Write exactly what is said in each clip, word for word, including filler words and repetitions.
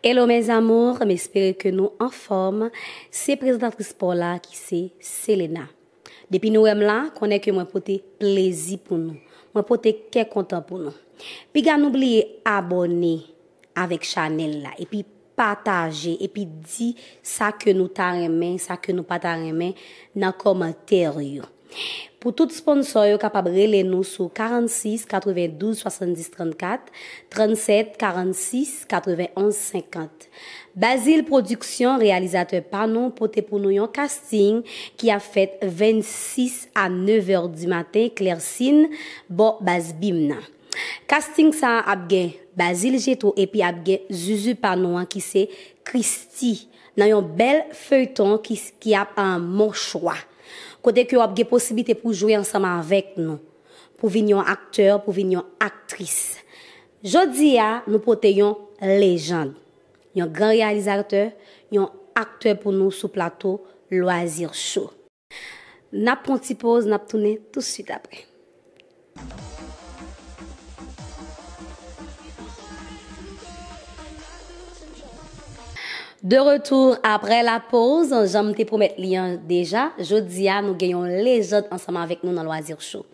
Hello mes amours, m espere ke nou anfòm. Se prezantatris pa w la ki se Selena. Depi nou wè m la, konnen ke mwen pote plezi pou nou. Mwen pote kè kontan pou nou. Piga nou bliye abòne avèk chanèl la, epi pataje, epi di sa ke nou ta renmen, sa ke nou pa ta renmen nan kòmantè yo. Pou tout sponsò yo kapab rele nou sou karannsis katrevendouz swasanndis trannkat, trannsèt karannsis katrevenonz senkant. Bazil Production, reyalizatè pa nou, pote pou nou yon casting ki ap fèt vennsis a nevè di maten, Klèsin, bò Baz Bim nan. Casting sa a ap gen Bazil Jetro epi ap gen Zuzu pa nou an ki se Christy nan yon bèl feyton ki, ki ap an mon chwa. Kote ke w ap gen posiblite pou jwe ansanm avèk nou, pou vin yon aktè, pou vin yon aktris. Jodi a, nou pote yon lejand, yon gran reyalizatè, yon aktè pou nou sou plato Loisir Show. N ap pran ti poz, n ap tounen tousuit apre. De retour après la pause, jan m te pwomèt li an deja, jodi a nou gen yon lejand ansanm avèk nou nan Loisir Show.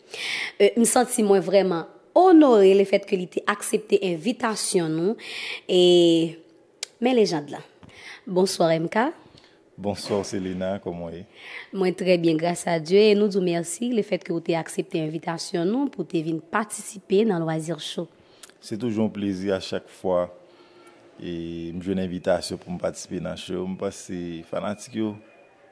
E, m santi mwen vrèman onore lefèt ke li te aksepte envitasyon nou. E, men lejand lan. Bonswa M K. Bonswa Selena, kòman w ye? Mwen trè byen, gras a Dye, e nou di w mèsi lefèt ke w te aksepte envitasyon nou pou w te vin patisipe nan Loisir Show. Se toujou yon plezi a chak fwa e m jwenn envitasyon pou m patisipe nan show. M panse fanatik yo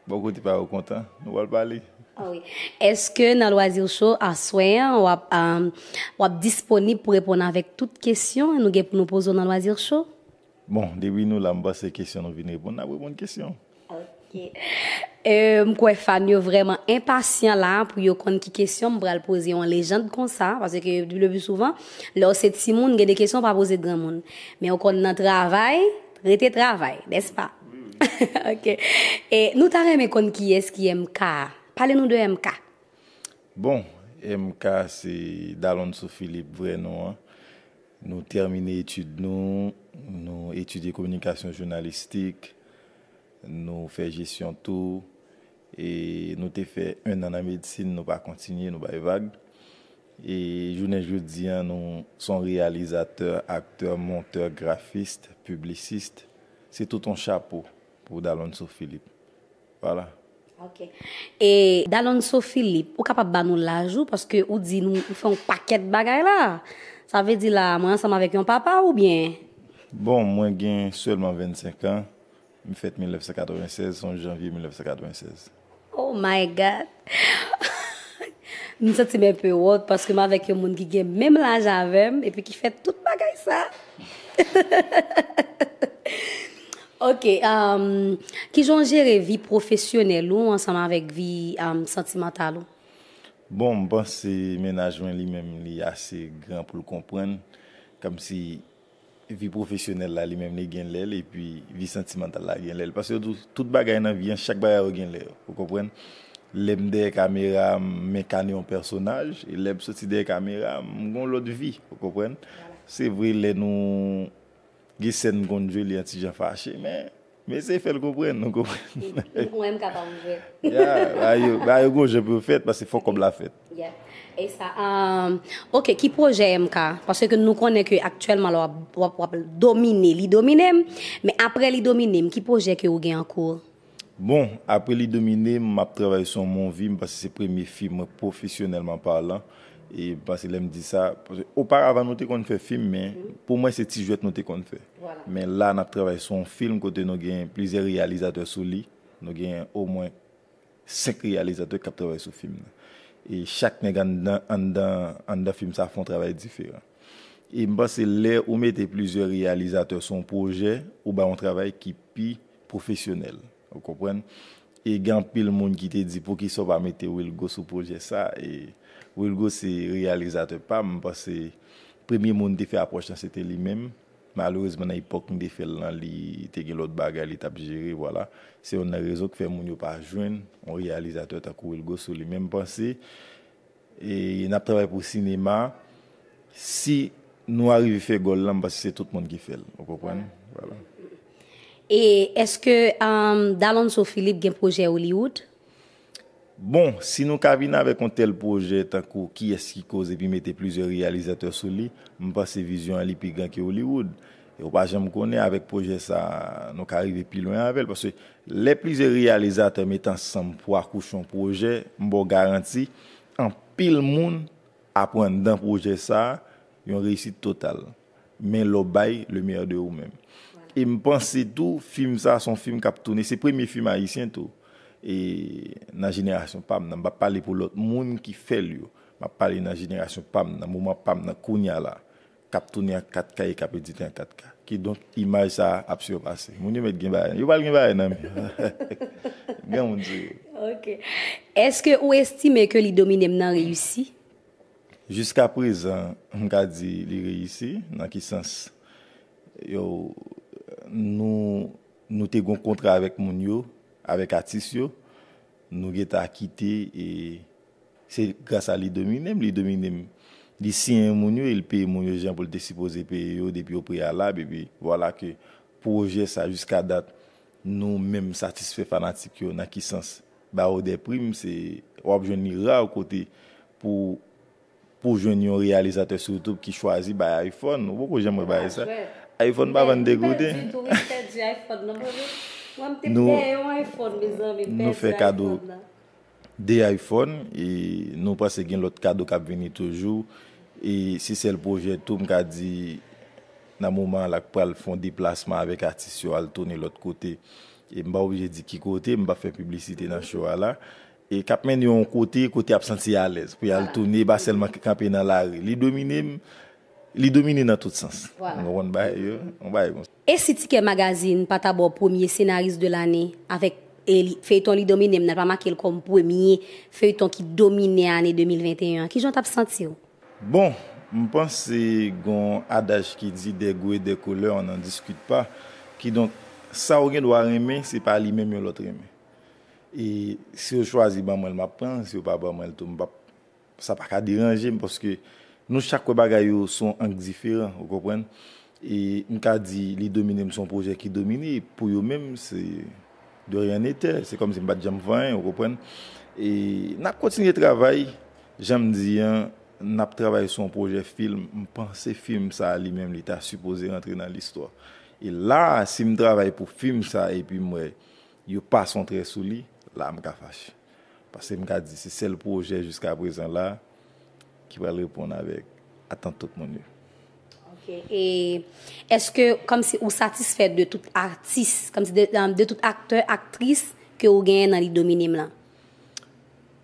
bò kote pa yo kontan. Nou pral pale. Ah wi. Èske nan Loisir Show aswè an w ap, um, w ap disponib pou reponn avèk tout kesyon nou gen pou nou poze w nan Loisir Show? Bon, depi nou la, m panse kesyon nou vin reponn, n ap reponn kesyon. Ok. E, m kwè fan yo vrèman enpasyan la pou yo konn ki kesyon m pral poze yon lejand konsa, paske le pli souvan, lè w se timoun, gen de kesyon w pa poze granmoun. Men w konn nan travay, rete travay, nèspa? Ok. E nou ta renmen konn kiyès ki M K a. Pale nou de M K. Bon, M K se Dalonso Philippe, vrè non an. Nou tèmine etid nou, nou etidye kominikasyon jounalistik, nou fè jesyon tou, e nou te fè en an nan medsin, nou pa kontinye, nou bay vag. E jounen jodi a, nou se yon reyalizatè, aktè, montè, grafis, piblisist. Se tout yon chapo pou Dalonso Philippe. Vwala. Ok. E Dalonso Philippe, ou kapab ba nou laj ou, paske ou di nou, ou fè yon pakèt bagay la. Sa vle di la, mwen ansanm avèk yon papa oubyen? Bon, mwen gen sèlman vennsenk an. M fèt mil nèf san katrevennsèz, se yon janvye mil nèf san katrevennsèz. Oh my God! M santi m enpe wont paske m avèk yon moun ki gen menm laj avè m epi ki fè tout bagay sa. Ok, um, kijan w jere vi pwofesyonèl ou ansanm avèk vi, um, santimantal ou? Bon, m panse mennaj mwen li menm li ase gran pou l konprann, kòmsi vi pwofesyonèl la li menm li gen lè l, epi vi santimantal la gen lè l. Paske yo di w, tout bagay nan vi an, chak bagay yo gen lè yo. Ou konprann? Lè m dèyè kamera, m enkane yon pèsonaj, e lè m soti dèyè kamera, m gen yon lòt vi. Ou konprann? Se vre, lè nou gen sèn m konn jwe, li yon ti jan fache, men, men se fè l konprann, ou konprann? Mwen m kapab jwe. Ya, ba yo, ba yo gon jan pou yo fèt, paske fòk kòb la fèt. Yeah. E sa, um, ok, ki pwojè M K? Paske nou konnen ke aktyèlman la w ap, w ap, w ap domine, li domine m, men apre li domine m, ki pwojè ke ou gen an kou? Bon, apre li domine m, m ap travay sou yon movie, m panse se premye fim mwen pwofesyonèlman palan. E m panse lè m di sa, paske oparavan nou te konn fè fim, men pou mwen se ti jwèt nou te konn fè. Vwala. Men la, n ap travay sou yon fim kote nou gen plizyè reyalizatè sou li. Nou gen omwen senk reyalizatè k ap travay sou fim nan. E chak nèg anndan, anndan, anndan fim sa fè yon travay diferan. E m panse lè ou mete plizyè reyalizatè sou yon pwojè, ou bay yon travay ki pi pwofesyonèl. Ou konprann? E gen anpil moun ki te di, "Poukisa w pa mete Wilgo sou pwojè sa?" E Wilgo se reyalizatè pa m. M panse premye moun te fè apwòch lan, se te li menm. Malerezman, nan epòk m te fè l lan, li te gen lòt bagay li t ap jere, vwala. Se youn nan rezon k fè moun yo pa jwenn yon reyalizatè tankou Wilgo sou li. Men m panse, e, n ap travay pou sinema. Si nou arive fè gòl lan, m panse se tout moun ki fè l. Ou konprann? Vwala. E èske um, Dalonso Philippe gen pwojè Hollywood? Bon, si nou ka vin avèk yon tèl pwojè tankou Kiyès ki koz epi mete plizyè reyalizatè sou li, m panse vizyon an li pi gran ke Hollywood. E ou pa janm konnen avèk pwojè sa a, nou ka rive pi lwen avè l. Paske lè plizyè reyalizatè met ansanm pou akouche yon pwojè, m ba w garanti, anpil moun ap wè anndan pwojè sa a yon reyisit total. Men lè w bay le meilleur de ou menm. E m panse tou, fim sa a se yon fim k ap tounen, se premye fim ayisyen tou. E nan jenerasyon pa m nan, m p ap pale pou lòt moun ki fè l yo. M ap pale nan jenerasyon pa m nan, moman pa m nan, kounye a la. K ap tounen an kat K e k ap edite an kat K. Kidonk, imaj sa a ap sipase. Moun yo mèt gen bagay. Yo pral gen bagay nan men. Gen moun di. Ok. Èske ou estime ke Li Domine M nan reyisi? Jiska prezan, m ka di li reyisi. Nan ki sans? Yo, nou, nou te gen yon kontra avèk moun yo, avèk atis yo. Nou gentan kite e se gras a Li Domine M, Li Domine M. Li siyen moun yo e li peye moun yo jan pou l te sipoze peye yo depi o preyalab. Epi vwala ke pwojè sa, jiska dat, nou menm satisfè fanatik yo. Nan ki sans? Ba yo de prim, se, w ap jwenn li ra kote pou pou jwenn yon reyalizatè sou YouTube ki chwazi bay iPhone. Ou poko janm wè bagay sa. iPhone pa vann de gouden. Nou, nou fè kado de iPhone e nou panse gen lòt kado k ap vini toujou. E se sèl pwojè tou m ka di nan moman an la k pral fè yon deplasman avèk atis yo al tounen lòt kote. E m pa oblije di ki kote, m p ap fè piblisite nan show a la. E k ap mennen yo yon kote, kote y ap santi alèz. Pou y al tounen, e pa sèlman kanpe nan lari. Li domine m, li domine nan tout sans. Ou konprann bagay yo? Yon bagay konsa. E si Tikè Magazine pa ta ba w premye senaris de lane avèk e li, feyton Li Domine M nan, pa make l kòm premye feyton ki domine ane de mil venteyen an, kijan w t ap santi w? Bon, m panse gon adaj ki di des goûts et des couleurs, on n'en discute pas. Kidonk, sa w gen dwa renmen, se pa li menm yon lòt renmen. E si yo chwazi ban mwen l, m ap pran l, si yo pa ban mwen l tou, m p ap, sa pa ka deranje m, paske nou chak wè bagay yo sou yon ang diferan, ou konprann? E m ka di Li Domine M se yon pwojè ki domine, e pou yo menm, se de rien n'était, se kòmsi m pa t janm fè anyen, ou konprann? E n ap kontinye travay, jan m di an, n ap travay sou yon pwojè fim, m panse fim sa a li menm li ta sipoze rantre nan listwa. E la a, si m travay pou fim sa a epi m wè yo pase yon trè sou li, la a m ka fache. Paske m ka di se sèl pwojè jiska prezan la ki pral reponn avèk atant tout moun yo. Ok. E èske kòmsi ou satisfè de tout atis, kòmsi de, de tout aktè, aktris ke ou genyen nan Li Domine M lan?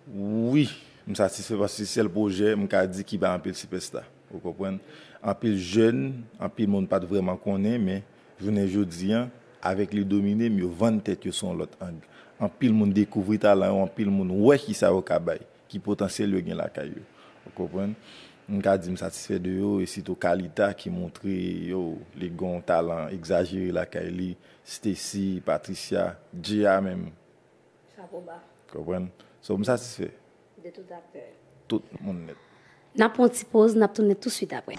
Wi, m satisfè paske se sèl pwojè m ka di ki bay anpil sipèsta. Ou konprann? Anpil jèn, anpil moun pa t vrèman konnen, men jounen jodi an, avèk Li Domine M, yo vann tèt yo sou yon lòt ang. Anpil moun dekouvri talan yo, anpil moun wè kisa yo ka bay, ki potansyèl yo gen lakay yo. Ou konprann? M ka di m satisfè de yo, e sitou Kalita ki montre yo li gen yon talan egzajere lakay li, Stacy, Patricia, Gia menm. Chapo ba. Konprann? So, m satisfè. De tout aktè. Tout moun nèt. N ap pran yon ti poz, n ap tounen tou swit apre.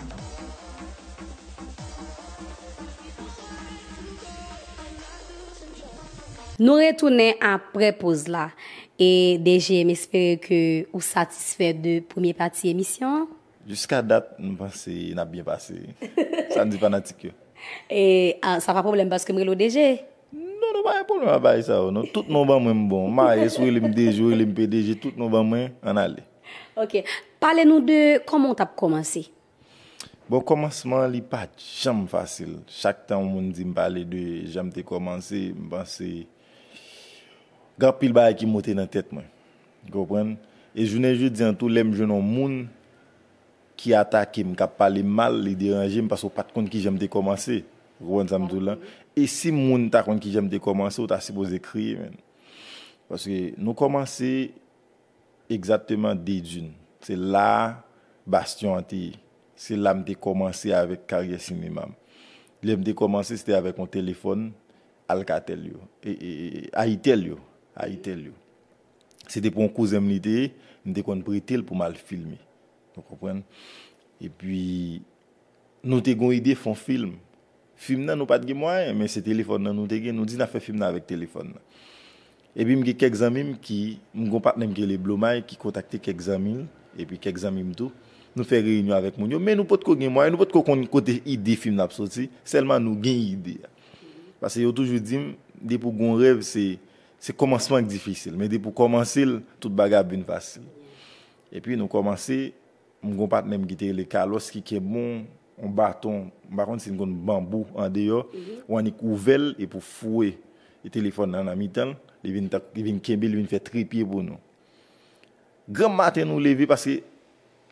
Nou retounen apre poz la. E DG, m espere ke ou satisfè de premye pati emisyon an. Jiska dat, m panse n ap byen pase. Sa n di fanatik yo. E, a, sa pa pwoblèm paske m rele w DG. Non, non, pa gen pwoblèm ak bagay sa yo, non. Tout non ban mwen, m bon. Maes, ou rele m DG, ou rele m PDG, tout non ban mwen, ann ale. Ok. Pale nou de kòman w t ap kòmanse. Bon, kòmansman an, li pa t janm fasil. Chak tan yon moun di m pale de jan m te kòmanse, m panse gen anpil bagay ki monte nan tèt mwen. Ou konprann? E jounen jodi an tou, lè m jwenn yon moun ki atake m, k ap pale m mal, li deranje m paske w pa t konn kijan m te kòmanse. Ou konprann sa m di w lan? E si moun ta konn kijan m te kòmanse, w ta sipoze kriye, menn. Paske nou kòmanse egzakteman de d'une. Se la a bastyon an te ye. Se la m te kòmanse avèk karyè sinema m. Lè m te kòmanse, se te avèk yon telefòn Alcatel yo, e, e, e, Ayitel yo, Ayitel yo. Se te pou yon kouzen m li te ye, m te konn prete l pou m al filme. Ou konprann? Epi, nou te gen yon ide fè yon fim. Fim nan, nou pa t gen mwayen, men se telefòn nan nou te gen. Nou di n ap fè fim nan avèk telefòn nan. Epi m gen kèk zanmi m ki, m gon patnè m ki rele Blomay, ki kontakte kèk zanmi l, epi kèk zanmi m tou. Nou fè reyinyon avèk moun yo, men nou potko gen mwayen, nou potko konn kote ide fim nan ap soti, sèlman nou gen ide a. Paske yo toujou di m, depi w gon rèv, se, se kòmansman k difisil, men depi w kòmanse l, tout bagay ap vin fasil. Epi nou kòmanse, m gon patnè m ki te rele Carlos ki kenbe yon, yon baton, m pa konn si n konn banbou andeyò, ou annik ouvè l epi w foure e telefòn nan nan mitan l, li vin, li vin kenbe, li vin fè tripye pou nou. Granm maten nou leve paske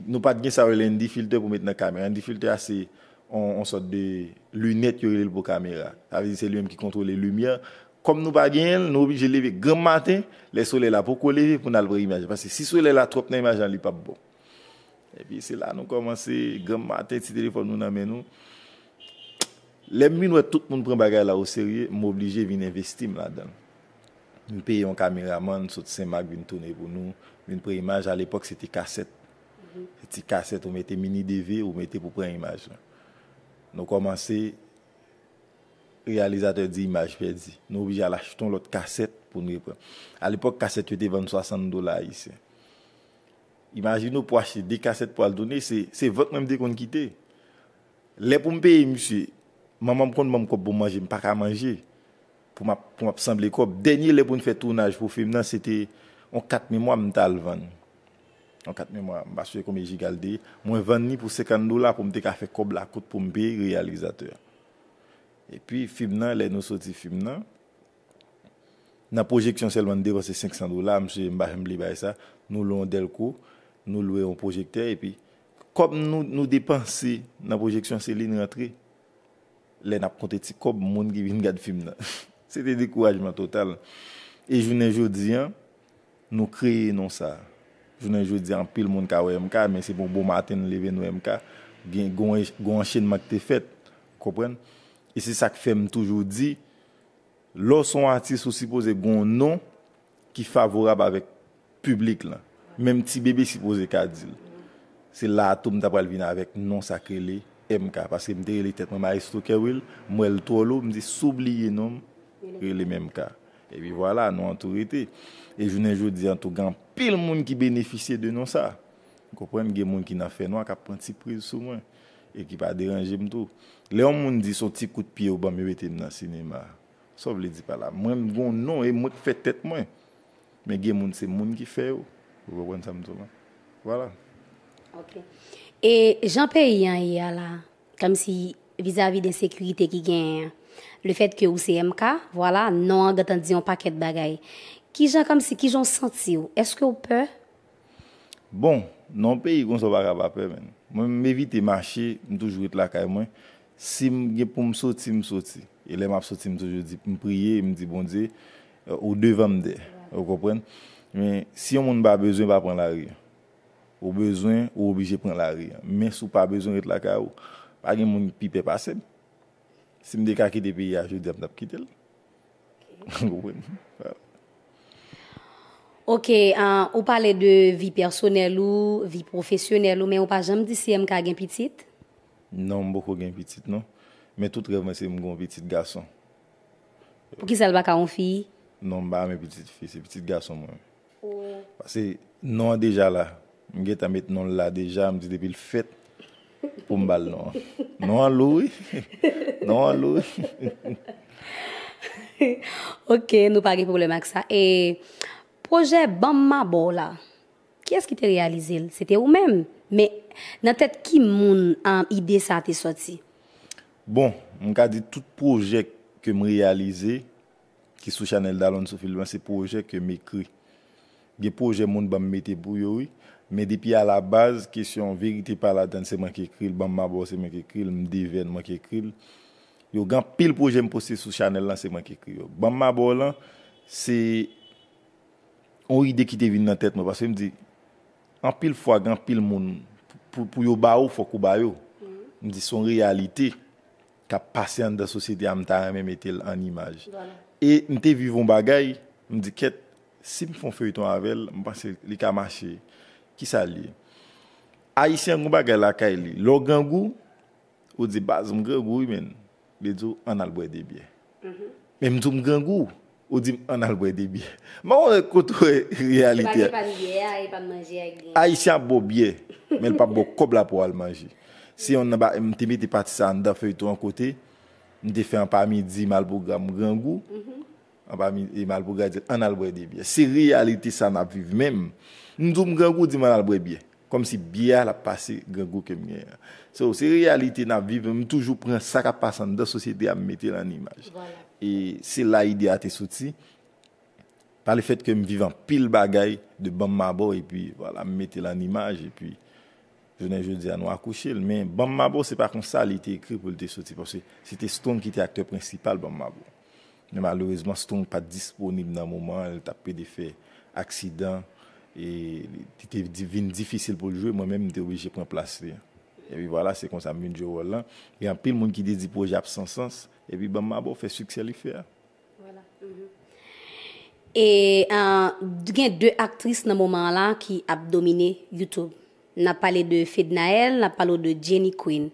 nou pa t gen sa yo rele N D filter pou met nan kamera. N D filter a se yon, yon sòt de linèt yo rele l pou kamera. Sa vle di se li menm ki kontwole limyè. Kòm nou pa genyen l, nou oblije leve granm maten, lè solèy la poko leve pou n al pran imaj. Paske si solèy la twòp nan imaj la, li p ap bon. Epi se la nou kòmanse granm maten, ti telefòn nou nan men nou. Lè m vin wè tout moun pran bagay la oserye, m oblije vin envesti m ladan l. M peye yon kameramann sot Senmak vin tounen pou nou, vin pran imaj. Alepòk, se te kasèt. Se ti kasèt, ou mete mini D V, ou mete pou pran imaj la. Nou kòmanse, reyalizatè di imaj pèdi. Nou oblije al achte yon lòt kasèt pou n reprann. Alepòk, kasèt yo te vann swasant dola ayisyen. Imajine w pou achte de kasèt pou al tounen, se, se vant mwen m te konn kite. Lè pou m peye misye, manman m konn ban m kòb pou m manje, m pa ka manje. Pou m ap, pou m ap sanble kòb. Dènye lè pou n fè tounaj pou fim nan, se te yon kat memwa m t al vann. Yon kat memwa, m pa sonje konbyen jiga l te ye. Mwen vann li pou senkant dola pou m te ka fè kòb lakout pou m peye reyalizatè a. Epi fim nan, lè nou soti fim nan, nan pwojeksyon sèlman n depanse senk san dola, m sonje m pa janm bliye bagay sa, nou lwe yon dèlko, nou lwe yon pwojektè, epi kòb nou, nou depanse nan pwojeksyon se li n rantre. Lè n ap konte ti kòb moun ki vin gad fim nan. Se te dekourajman total. E jounen jodi a, nou kreye non sa. Jounen jodi a, anpil moun ka wè M K, men se pou bon maten n leve n wè M K. Gen, gon, gon anchenman ki te fèt. Konprann? E se sa k fè m toujou di, lè w se yon atis, ou sipoze gen yon non ki favorab avèk piblik lan. Menm ti bebe sipoze ka di l. Se la a tou m ta pral vin avèk non sa k rele M K, paske m te rele tèt mwen Maestro Kerwill, m wè l twò lou, m di si w bliye non m, rele m M K. Epi vwala, non an tou rete. E jounen jodi a tou, gen anpil moun ki benefisye de non sa. Ou konprann, gen moun ki nan fènwa k ap pran ti priz sou mwen e ki pa deranje m tou. Lè yon moun di se yon ti kout pye ou ban m, yo mete m nan sinema. Sa w vle di pa la? Mwen, m gon non e mwen k fè tèt mwen. Men gen moun, se moun ki fè yo. Ou konprann sa m di w la? Vwala. Ok. E jan peyi an ye a la, kòmsi vizavi de ensekirite ki genyen an, lefètke ou se M K, vwala, non an gentan di yon pakèt bagay. Kijan kòmsi, kijan w santi w? Èske w pè? Bon, nan yon peyi konsa w pa ka pa pè, menn. Mwen, m evite mache, m toujou ret lakay mwen. Si m gen pou m soti, m soti. E lè m ap soti, m toujou di, m priye, m di, Bondye, ou devan m dèyè. Ou konprann? Men, si yon moun pa bezwen, pa pran lari. Ou bezwen, ou oblije pran lari. Men si w pa bezwen, ret lakay ou. Pa gen moun ki pi pè pase m. Si m te ka kite peyi a jodi a, m t ap kite l. Ou konprann? Ok, uh, ou pale de vi pèsonèl ou, vi pwofesyonèl ou, men ou pa janm di si M K gen pitit? Non, m poko gen pitit, non. Men tout rèv mwen se m gon pitit gason. Poukisa l pa ka yon fi? Non, m pa renmen pitit fi, se pitit gason mwen. Paske non an deja la. M gentan met non l la deja, m di depi l fèt, pou m ba l non an. Non an lou, wi. Non an lou, wi. Ok, nou pa gen pwoblèm ak sa. E pwojè Ban m Mabò w la, kiyès ki te reyalize l? Se te ou menm. Men nan tèt ki moun ide sa a te sòti? Bon, m ka di tout pwojè ke m reyalize, ki sou chanèl Dalonso Film an, se pwojè ke m ekri. Gen pwojè moun ban m mete pou yo, wi. Men depi alabaz, kesyon verite pa ladan l, se mwen ki ekri l, Ban m Mabò w, se mwen ki ekri l, M D V N, mwen ki ekri l. Yo gen anpil pwojè m poste sou chanèl lan, se mwen ki ekri yo. Ban m Mabò w lan, se yon ide ki te vin nan tèt mwen, paske m di, anpil fwa, gen anpil moun, pou, pou yo ba ou, fòk ou ba yo. M di, se yon reyalite k ap pase anndan sosyete a, m ta renmen mete l an imaj. E m te viv yon bagay, m di, kèt, si m fè yon feyton avè l, m panse li ka mache. Kisa l ye? Ayisyen gen yon bagay lakay li. Lè w grangou, ou di, baz, m grangou wi, menn. Li di w, "Ann al bwè de byè." Men m di w, "M grangou." Ou di m, "Ann al bwè de byè." M pa konnen kote w wè reyalite a. Epa n byè a, epa n manje a gen. Ayisyen ap bwè byè, men l p ap bwè kòb la pou al manje. Se yon nan ba, m te mete pati sa anndan feyton an kote, m te fè anpami di Malpougra m grangou. Anpami, e Malpougra di l, "Ann al bwè de byè." Se reyalite sa n ap viv menm. M di w, "M grangou," di m, "Ann al bwè byè." Kòmsi byè a l ap pase grangou ke m genyen an. So, se reyalite n ap viv, m toujou pran sa k ap pase anndan sosyete a, m mete l an imaj. E se la ide a te soti. Pa le fèt ke m viv anpil bagay de Banm Mabò, epi, vwala, m mete l an imaj, epi jounen jodi a, nou akouche l. Men Banm Mabò, se pa konsa li te ekri pou l te soti, paske se te Strong ki te aktè prensipal Banm Mabò. Men malerezman, Strong pa t disponib nan moman an, li t ap pede fè aksidan, e li te di-, vin difisil pou l jwe, mwen menm, m te oblije pran plas li. Epi vwala, se konsa m vin jwe wòl lan. Gen anpil moun ki te di pwojè ap san sans, epi Banm Mabò fè siksè li fè a. E gen de aktris nan moman an la ki ap domine YouTube. N ap pale de Fednaelle, n ap pale w de Jenny Queen.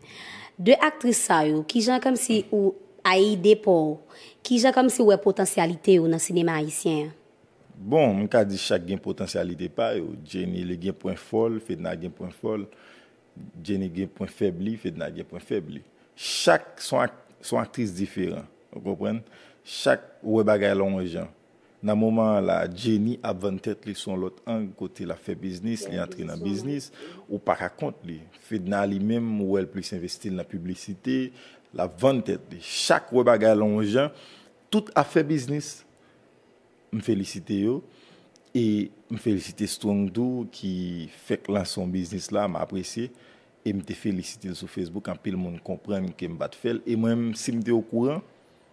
De aktris sa yo, kijan kòmsi ou a ide pa w, kijan kòmsi w wè potansyalite yo nan sinema ayisyen an? Bon, m ka di chak gen potansyalite pa yo. Jenny li gen pwen fò l, Fedna gen pwen fò l. Jenny gen pwen fèb li, Fedna gen pwen fèb li. Chak se yon ak-, se yon aktris diferan. Ou konprann? Chak ou wè bagay la yon jan. Nan moman an la, Jenny ap vann tèt li sou yon lòt ang kote l ap fè biznis, li antre nan biznis. Ou pa ka kont li. Fedna li menm, ou wè l plis envesti l nan piblisite, l ap vann tèt li. Chak wè bagay la yon jan, tout ap fè biznis. M felisite yo. E m felisite Strong tou ki fèk lanse yon biznis la, m apresye. E m te felisite l sou Facebook, anpil moun konprann ke m pa t fè l. E mwen menm, si m te okouran,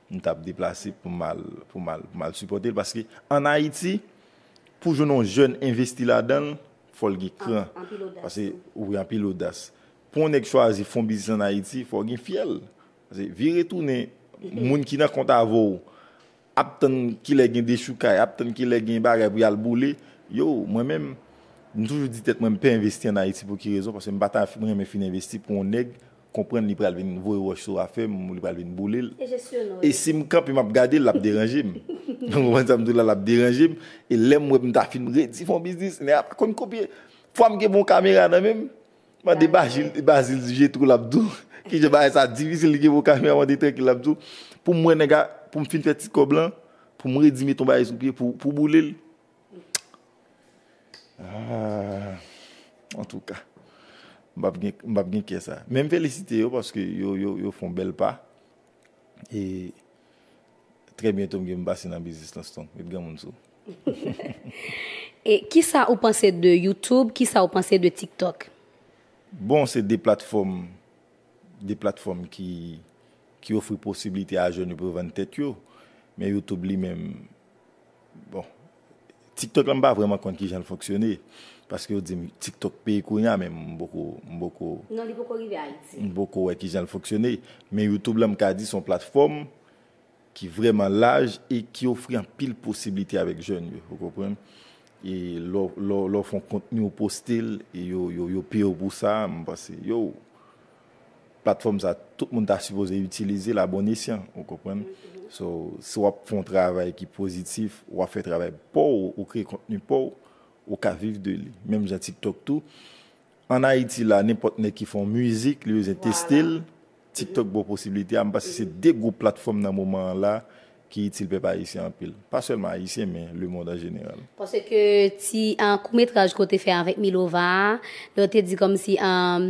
m t ap deplase pou m al, pou m al, pou m al sipòte l. Paske ann Ayiti, pou jwenn yon jèn envesti ladan l, fò l gen kran. Paske, wi, anpil odas. Pou yon nèg chwazi fè yon biznis ann Ayiti, fò l gen fyèl. Paske vire tounen, moun ki nan kont avè w, ap tann kilè gen dechoukay, ap tann kilè gen bagay pou y al boule. Yo, mwen menm, m toujou di tèt mwen, m pè envesti ann Ayiti pou ki rezon? Paske m pa ta renmen fin envesti pou yon nèg konprann li pral vin voye wòch sou afè m, li pral vin boule l. E si m kanpe, m ap gade l, l ap deranje m. Ou konprann sa m di w la, l ap deranje m. E lè m wè m ta fin redi fè yon biznis, nèg ap konn kopye. Fò m gen bon kamera nan men m. Mande Bazil, Bazil Jetro l ap di w. Kijan bagay sa difisil, li gen bon kamera, mande Trankil l ap di w. Pou m wè nèg a, pou m fin fè ti kòb lan, pou m redi met yon bagay sou pye, pou, pou boule l. Ah, antouka, m p ap gen, m p ap gen kè sa. Men m felisite yo paske yo, yo, yo fè yon bèl pa. E trè byento m gen pou m pase nan biznis lan, Strong. Met granmoun sou. E kisa ou panse de YouTube? Kisa ou panse de TikTok? Bon, se de platfòm, de platfòm ki, ki ofri posiblite a jèn yo pou yo vann tèt yo. Men YouTube li menm, bon, TikTok la m pa vrèman konn kijan l fonksyone. Paske yo di m TikTok peye kounye a, men m poko, m poko, Non, li poko rive Ayiti. M poko wè kijan l fonksyone. Men YouTube la m ka di se yon platfòm ki vrèman laj e ki ofri anpil posiblite avèk jèn yo, ou konprann? E lè w, lè w, lè w fè yon kontni, ou poste l, e yo, yo, yo peye w pou sa, m panse, yo, platfòm sa, tout moun ta sipoze itilize l a bon esyan, ou konprann? So, si w ap fè yon travay ki pozitif, w ap fè travay pa w, ou kreye kontni pa w, ou ka viv de li. Menm jan TikTok tou, ann Ayiti la, nenpòt nèg ki fè yon mizik, li bezwen teste l, TikTok ba w posiblite a. M panse se de gwo platfòm nan moman an la ki itil pèp ayisyen anpil. Pa sèlman ayisyen, men lemonn an jeneral. Paske ti, ah, koutmetraj ke w te fè avèk Milova a, lè w te di kòmsi, ah,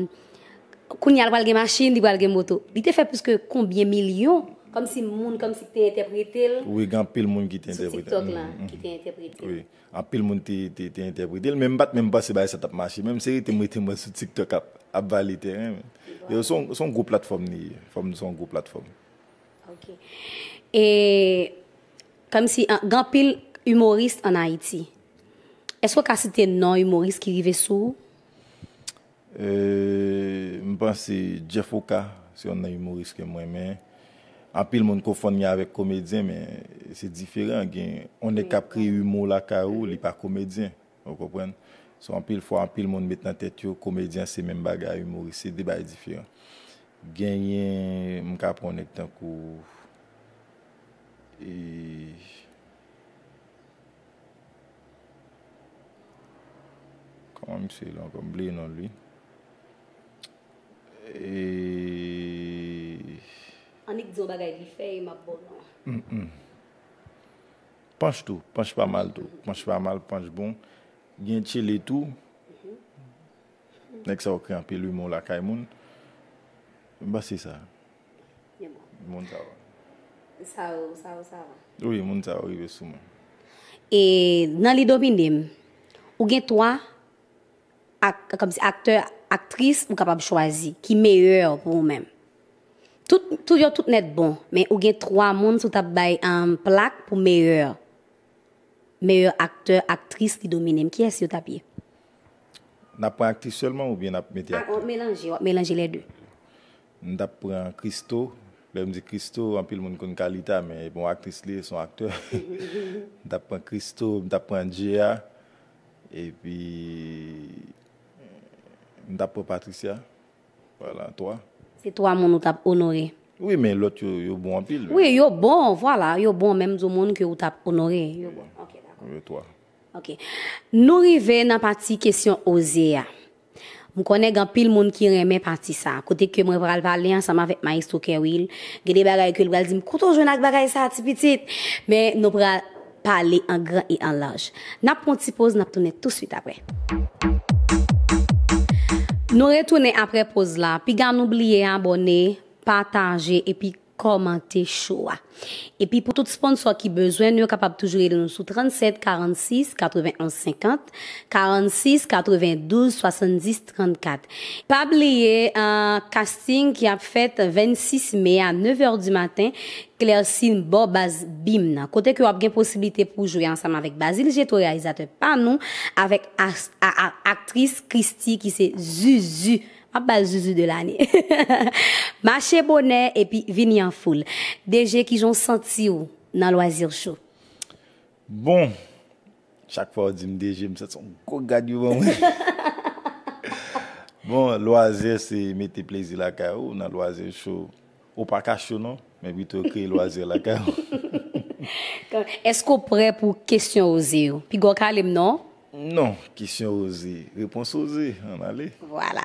kounye a l pral gen machin, li pral gen moto. Li te fè plis ke konbyen milyon? Kòmsi moun, kòmsi ki te entèprete l. Wi, gen anpil moun ki te entèprete l. Sou TikTok la, ki te entèprete l. Wi. Anpil moun te, te, te entèprete l, men m pa t menm panse bagay sa t ap mache. Menm se rete m rete mwen sou TikTok ap, ap vale teren. Men. Yo, se yon, se yon gwo platfòm li ye. Fò m di se yon gwo platfòm. Ok. E, kòmsi, an, gen anpil imoris ann Ayiti. Èske w ka site non imoris ki rive sou ou? Euh, m panse Jeff Oka, se youn nan imoris ke m renmen. Anpil moun konfonn li avèk komedyen, men se diferan. Gen yon nèg k ap kreye imo lakay ou, li pa komedyen. Ou konprann? So, anpil fwa, anpil moun met nan tèt yo, komedyen se menm bagay, imoris, se de bagay diferan. Genyen, m ka pran yon nèg tankou, e, kòman misye rele ankò? M bliye non li. E, Annik di yon bagay li fè e m ap ba w non. Panch tou, Panch pa mal tou. Panch pa mal, Panch bon. Gen Tchele tou. Nèg sa yo kreye anpil wi, men lakay moun. M panse sa. Gen bon. Moun sa yo. Sa yo, sa yo, sa yo. Wi, moun sa yo rive sou mwen. E nan Li Domine m, ou gen twa ak, kòmsi aktè, aktris ou kapab chwazi ki meyè pou ou menm. Tout, tout yo tout nèt bon, men ou gen twa moun si w t ap bay um, plak pou meyè. Meyè aktè, aktris Li Domine m. Kiyès yo t ap ye? N ap pran aktris sèlman oubyen n ap mete Ah, w ap melanje, w ap melanje lè de. M t ap pran Christo. Lè m di Christo, anpil moun konn Kalita, men bon aktris li ye, se yon aktè. M t ap pran Christo, m t ap pran Jay, epi m t ap pran Patricia. Vwala, twa. Se twa moun ou t ap onore. Wi, men lòt yo, yo bon anpil. Wi, yo bon, vwala, yo bon, menm di moun ke ou t ap onore. Yo bon. Ok, dakò. Yo twa. Ok. Nou rive nan pati kesyon oze a. M konnen gen anpil moun ki renmen pati sa. Kote ke mwen pral pale ansanm avèk Maestro Kerwill. Gen de bagay ke l pral di m, "Kote w jwenn ak bagay sa, ti pitit?" Men nou pral pale an gran e an laj. N ap pran yon ti poz, n ap tounen tousuit apre. Nou retounen apre poz la. Piga nou bliye abòne, pataje epi kòmante show a. Epi pou tout sponsò ki bezwen nou, yo kapab toujou rele nou sou trannset karannsis katrevenonz senkant, karannsis katrevendouz swasanndis trannkat. Pa bliye, uh, casting ki ap fèt vennsis me a nèf è di maten, Clercine bò baz bim nan. Kote ke w ap gen posiblite pou jwe ansanm avèk Bazil Jeto, reyalizatè pa nou, avèk as- a- a- aktris Christie ki se Zuzu. M ap ba l Zuzu de lane. Mache bonè epi vini an foul. D J, kijan w santi w nan Lwazir Show? Bon, chak fwa w di m D J, m santi yon gwo gad yo ban mwen. Bon, Lwazir se mete plezi lakay ou nan Lwazir Show. Ou pa ka cho non, men pito kreye Lwazir lakay ou. Èske w prè pou kesyon oze yo? Piga w kale m non? Non, kesyon oze, repons oze, ann ale. Vwala.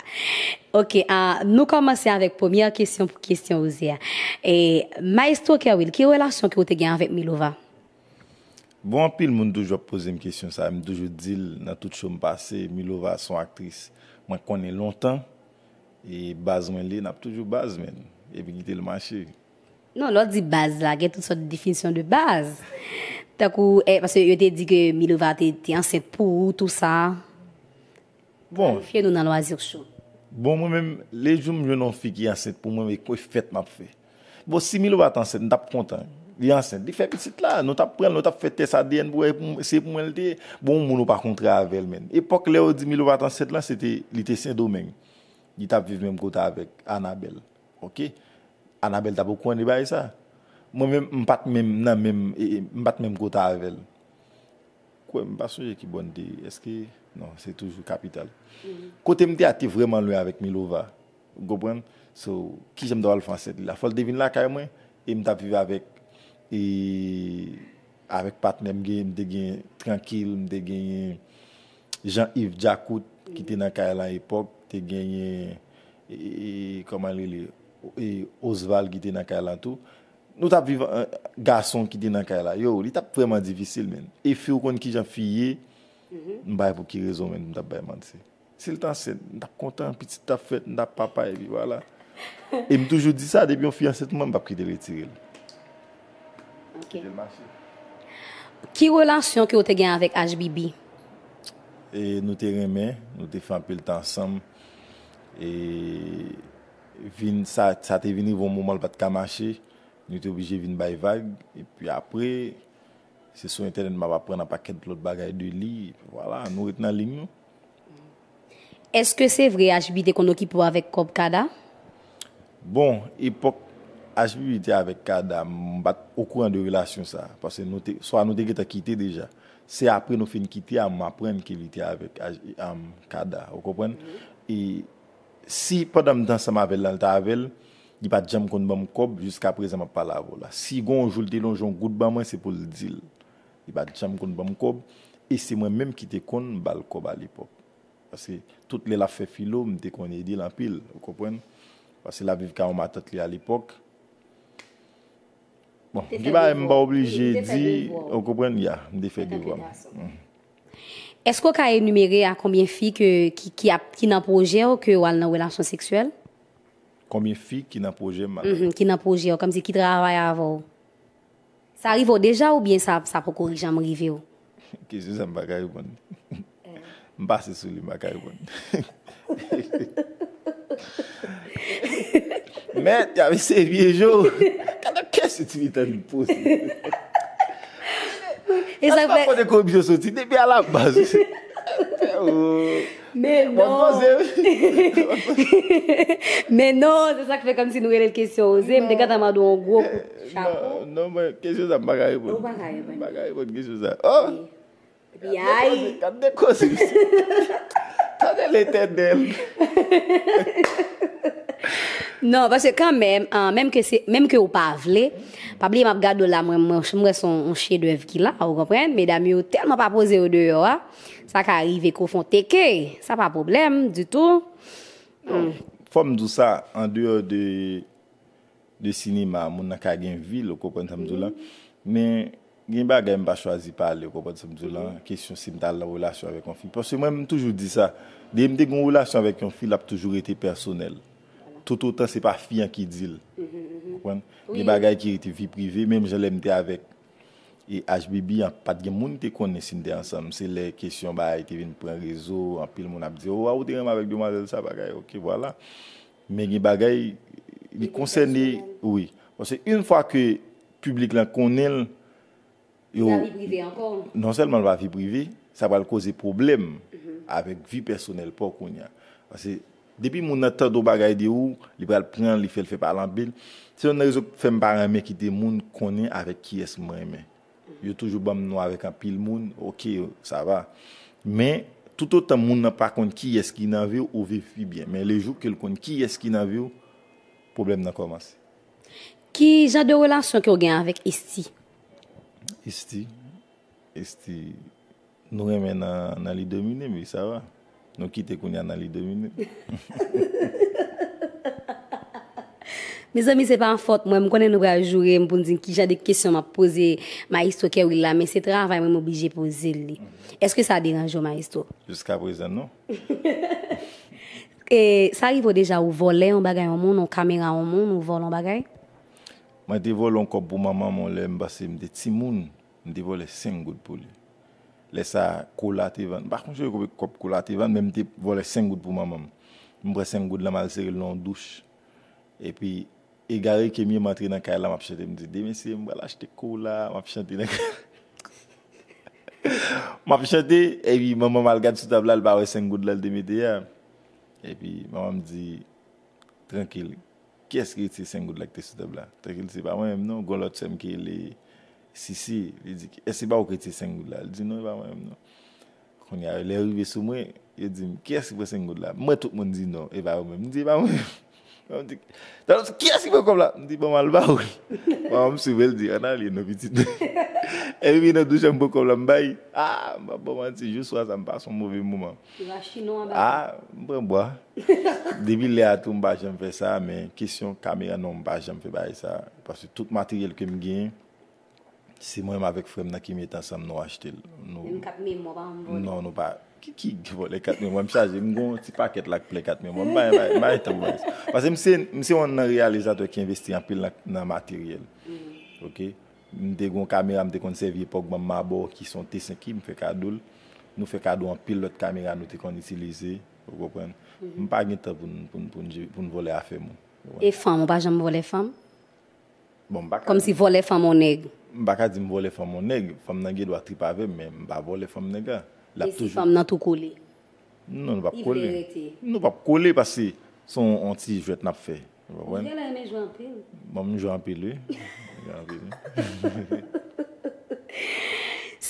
Ok, ah, nou kòmanse avèk premyè kesyon pou kesyon oze a. E, Maestro Kerwill, ki relasyon ke w te gen avèk Milova? Bon, anpil moun toujou ap poze m kesyon sa, m toujou di l nan tout show m pase, Milova se yon aktris mwen konnen lontan, e baz mwen li ye, n ap toujou baz, men, epi kite l mache. Non, lè w di baz la, gen tout sòt definisyon de baz. Tankou, eh, paske yo te di ke Milova te, te ansent pou ou, tou sa. Bon, Fye nou nan Lwazir Show. Bon, mwen menm, lejou m jwenn yon fi ki ansent pou mwen, men kòm fèt m ap fè. Bon, si Milova t ansent, m t ap kontan. Li ansent, li fè pitit la, nou t ap pran l, nou t ap fè tès A D N pou wè pou- se pou mwen l te ye. Bon, yon moun ou pa kontre avè l, men. Epòk lè yo di Milova t ansent lan, se te, li te Sendomeng. Li t ap viv menm kote avèk Anabèl. Ok? Anabèl t ap okouran de bagay sa. Mwen menm, m pa t menm nan menm, e, e, m pa t menm kote avè l. Kwè m pa sonje ki bò n te ye. Èske, non, se toujou kapital. Kote m te a te vrèman lwen avèk Milova. Ou konprann? So, kijan m ta pral fè ansent li la? Fò l te vin lakay mwen, e m t ap viv avèk, e, avèk patnè m gen, m te gen Trankil, m te genyen Jean Yves Djakout, ki te nan kay la epòk, te genyen, e, e, kòman l rele, e, Osval ki te nan kay la tou. Nou t ap viv, eh, gason ki te nan kay la. Yo, li t ap vrèman difisil, men. E fi, ou konn kijan fi ye, m pa wè pou ki rezon, men, m t ap bay manti. Si l t ansent, m t ap kontan, pitit t ap fèt, m t ap papa, epi vwala. E m toujou di sa, depi yon fi ansent mwen, m p ap kite l retire l. Ok. Kite l mache. Ki relasyon ke w te gen avèk H B B? E nou te renmen, nou te fè anpil tan ansanm. E vin, sa, sa te vin rive yon moman l pa t ka mache, nou te oblije vin bay vag. Epi apre, se sou entènèt m ap aprann yon pakèt lòt bagay de li. Vwala, nou ret nan liy nou. Èske se vre H B B te konn okipe w avèk kòb Kada? Bon, epòk H B B te avèk Kada, m pa t okouran de relasyon sa. Paske nou te, swa nou te gentan kite deja. Se apre nou fin kite a, m aprann ke li te avèk H-, um, Kada, ou konprann? E Si pandan m te ansanm avè l la, l te avè l, li pa t janm konn ban m kòb, jiska prezan m ap pale avè w la. Si gen yon jou l te lonje yon goud ban mwen, se pou l di l. Li pa t janm konn ban m kòb, e se mwen menm ki te konn ba l kòb alepòk. Paske tout lè l ap fè filo, m te konn ede l anpil, ou konprann? Paske l ap viv kay yon matant li alepòk. Bon, gen bagay m pa oblije di, ou konprann? Ya, m te fè devwa m. Èske w ka enimere a konbyen fi ke, ki, ki, ap, ki nan pwojè w ke w al nan relasyon seksyèl? Konbyen fi ki nan pwojè m? Mhm, ki nan pwojè w, kòmsi ki travay avè w? Sa rive w deja oubyen sa, sa poko janm rive w? Kesyon sa m pa ka reponn. M pase sou li, m pa ka reponn. Mèt, y ap eseye pyeje w. Gade kesyon ti mitan li poze. E sa fè Kote koripsyon soti? Depi a la baz. Men non. Men non, se sa k fè kòmsi nou rele l kesyon oze. M te gentan mande w yon gwo kout chapo. Non, mwen, kesyon sa m pa ka reponn. Ou pa ka reponn. M pa ka reponn kesyon sa. Oh! Epi ay. Gade de koze. Tande Letènèl. Non, paske kanmenm, ah, menm ke se, menm ke ou pa vle, pa bliye m ap gade w la, mwen, mwen, mwen se yon, yon chedèv ki la, ou konprann? Medam yo tèlman pa poze yo deyò a, sa ka rive ke w fè yon teke, sa pa pwoblèm ditou. Fò m di w sa, andeyò de, de sinema, moun nan ka gen vi l, ou konprann sa m di w la. Men, gen bagay m pa chwazi pale, ou konprann sa m di w la. Kesyon si m t al nan relasyon avèk yon fi. Paske mwen, m toujou di sa. Depi m te gen yon relasyon avèk yon fi, l ap toujou rete pèsonèl. Toutotan se pa fi an ki di l. Konprann? Gen bagay ki rete vi prive, menm jan lè m te avèk e H B B an, pa t gen moun te konnen si n te ansanm. Se lè kesyon bagay te vin pran rezo, anpil moun ap di, "O, a, ou te renmen avèk demwazèl sa, bagay, oke, vwala." Men gen bagay, li konsène, wi. Paske yon fwa ke piblik lan konnen l, yo, Li pa vi prive ankò. Non sèlman l pa vi prive, sa pral koze pwoblèm avèk vi pèsonèl pa w kounye a. Paske depi moun nan tande yon bagay de ou, li pral pran l, li fè l fè pale anpil. Se youn nan rezon k fè m pa renmen kite moun konnen avèk kiyès mwen renmen. Yo toujou ban m non avèk anpil moun, oke, sa va. Men, toutotan moun nan pa konn kiyès ki nan vi w, ou viv pi byen. Men lejou ke l konn kiyès ki nan vi w, pwoblèm nan kòmanse. Ki jan de relasyon ke w gen avèk Esty? Esty, Esty, nou renmen nan, nan li domine, men sa va. Nou kite kounye a nan li domine. Mezanmi, se pa fòt mwen. M konnen nou pral joure m pou n di ki jan de kesyon m ap poze Maestro Kerwill la, men se travay mwen, m oblije poze l li. Èske sa deranje w, Maestro? Jiska prezan, non. E sa rive w deja ou vòlè yon bagay yon moun, yon kamera yon moun, ou vòlè yon bagay? Mwen te vòlè yon kòb pou manman m, lè m panse m te timoun, m te vòlè senk goud pou li. Lè sa, kola te vann. M pa konn kòb kola te vann, men m te vòlè senk goud pou manman m. M pran senk goud la, m al sere l nan yon douch. Epi, egare ke m ye, m antre nan kay la, m ap chante, m di, "Demen, se m pral achte kola," m ap chante nan kay la. M ap chante, epi manman m al gad sou tab la, l pa wè senk goud la, l te mete a. Epi, manman m di, "Trankil, kiyès ki retire senk goud la ki te sou tab la?" "Trankil, se pa mwen menm non, gon lòt sè m ki rele Sisi." Li di, "Èske se pa ou ki retire senk goud la?" Li di, "Non, e pa mwen menm non." Kounye a, lè yo rive sou mwen, yo di m, "Kiyès ki pran senk goud la?" M wè tout moun di, "Non, e pa yo menm." M di, "E pa mwen menm." Yo di, "Talè, kiyès ki pran kòb la?" M di, "Ban m al ba ou l." Manman m swiv, li di, "Ann ale non, pitit." Epi nan douch, m pran kòb la, m bay. Ah, m pa ba w manti, jou swa sa, m pase yon move moman. Ah, m pran bwa. Depi lè a tou, m pa janm fè sa, men kesyon kamera, non, m pa janm fè bagay sa. Paske tout materyèl ke m genyen, se mwen menm avèk frè m nan ki mete ansanm, nou achte l. Nou... Menm kat memwa, pa janm vòlè. Non, nou pa. Ki, ki vòlè kat memwa? M chaje, m gon ti pakèt la k plen kat memwa. M pa, m pa, m pa gen tan pou bagay sa. Paske m se, m se youn nan reyalizatè ki envesti anpil nan, nan materyèl. Oke? M te gon kamera m te konn sèvi epòk Banm Mabò ki se yon T senk ki m fè kado l. Nou fè kado anpil lòt kamera nou te konn itilize, ou konprann? M pa gen tan pou n, pou n, pou n, pou n vòlè afè moun. E fanm, ou pa janm vòlè fanm? Bon, m pa ka Kòmsi vòlè fanm yon nèg. M pa ka di m vòlè fanm yon nèg. Fanm nan gen dwa trip avè m, men m pa vòlè fanm nèg la. L ap E si toujou fanm nan tou kole? Non, nou p ap Li vle kole. Rete. Nou p ap kole paske se yon, yon ti jwèt n ap fè. Ou konprann? Ou genlè renmen jwe anpil. Bon, m jwe anpil, wi. M jwe anpil, wi.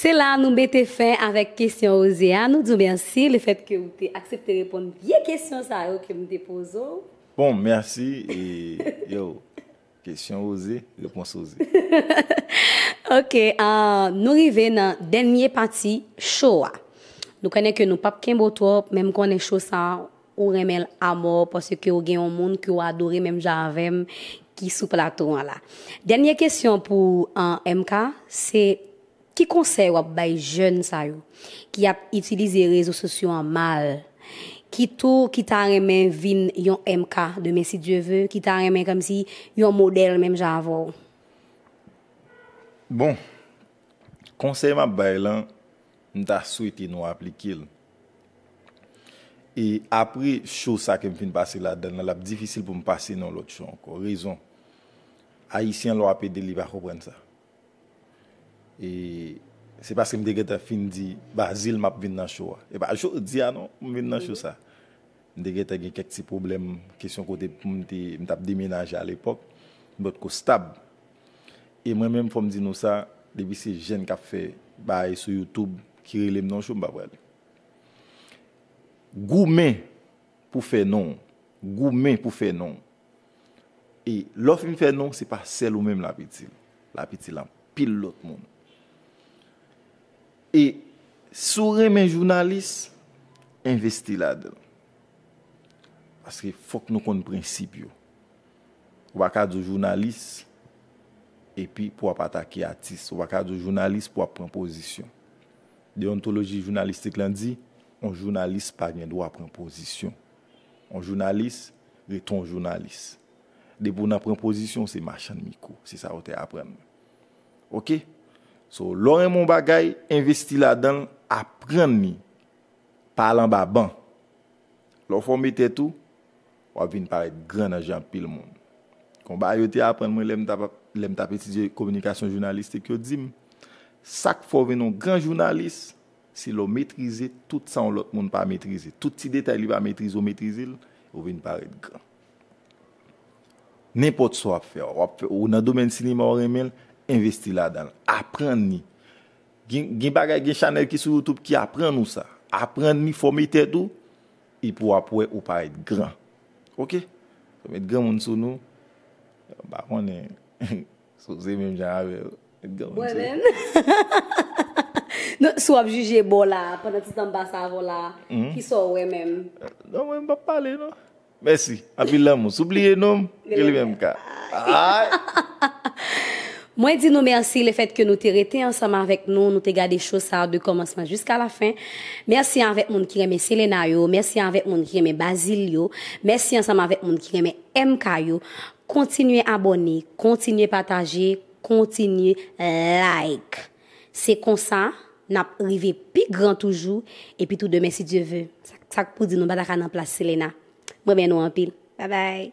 Se la nou mete fen avèk kesyon Oze a. Nou di w mèsi lefètke ou te aksepte reponn vye kesyon sa yo ke m te poze w. Bon, mèsi. E, yo, kesyon Oze, repons Oze. Ok, ah, nou rive nan dènye pati show a. Nou konnen ke nou p ap kenbe w twòp, men m konnen show sa a, ou renmen l amò, paske w gen yon moun ke w adore menm jan avè m ki sou plato an la. Dènye kesyon pou ah, M K, se ki konsèy w ap bay jèn sa yo ki ap itilize rezo sosyo an mal, ki tou ki ta renmen vin yon M K demen si Dye ve, ki ta renmen kòmsi yon modèl menm jan avè w? Bon, konsèy m ap bay lan, m ta swete nou aplike l. E apre show sa ke m fin pase ladan l lan, l ap difisil pou m pase nan lòt show ankò. Rezon, Ayisyen lè w ap ede l, li pa konprann sa. E se paske m te gentan fin di Bazil m ap vin nan show a. E pa jodi a non, m vin nan show sa. M te gentan gen kèk ti pwoblèm, kesyon kote pou m te, m t ap demenaje alepòk, m potko stab. E mwen menm, fò m di nou sa, depi se jèn k ap fè bagay sou YouTube ki rele m nan show, m pa prale. Goumen pou fè non w. Goumen pou fè non w. E lè w fin fè non w, se pa sèl ou menm l ap itil. L ap itil anpil lòt moun. E si w renmen jounalis, envesti ladan l. Paske fòk nou konn prensip yo. Ou pa ka di w jounalis epi pou w ap atake atis. Ou pa ka di w jounalis pou w ap pran pozisyon. Deontoloji jounalistik lan di, yon jounalis pa gen dwa pran pozisyon. Yon jounalis rete yon jounalis. Depi w nan pran pozisyon, w se machann mikwo. Se sa yo te aprann mwen. Oke? So, lè w renmen yon bagay, envesti ladan l, aprann li. Pa al anba ban. Lè w fòme tèt ou, w ap vin parèt gran nan je anpil moun. Kon bagay yo te aprann mwen lè m t ap, lè m t ap etidye kominikasyon jounalistik, yo di m, sa k fè w vin yon gran jounalis, se lè w metrize tout sa yon lòt moun pa metrize. Tout ti detay li pa metrize, w metrize l, ou vin parèt gran. Nenpòt sa w ap fè, w ap fè, ou nan domèn sinema, w renmen l, envesti ladan l. Aprann li. Gen, gen bagay, gen chanèl ki sou YouTube ki aprann ou sa. Aprann li, fòme tèt ou, epi w ap wè ou parèt gran. Oke? Met granmoun sou nou. M pa konnen si w se menm jan avè yo. Met granmoun sou nou. Non, si w ap jije bò la, pandan ti tan m pase avè w la, kisa w wè menm? Non, mwen m p ap pale non. Mèsi. Anpil lanmou. Si w bliye non m, rele M K. Ay! Mwen di nou mèsi lefètke nou te rete ansanm avèk nou, nou te gade show sa a de kòmansman jiska lafen. Mèsi avèk moun ki renmen Selena yo, mèsi avèk moun ki renmen Bazil yo, mèsi ansanm avèk moun ki renmen M K yo. Kontinye abòne, kontinye pataje, kontinye like. Se konsa n ap rive pi gran toujou, epi tou demen si Dye ve. Sa, sa k pou di nou pa ta ka nan plas Selena. Mwen renmen nou anpil. Babay.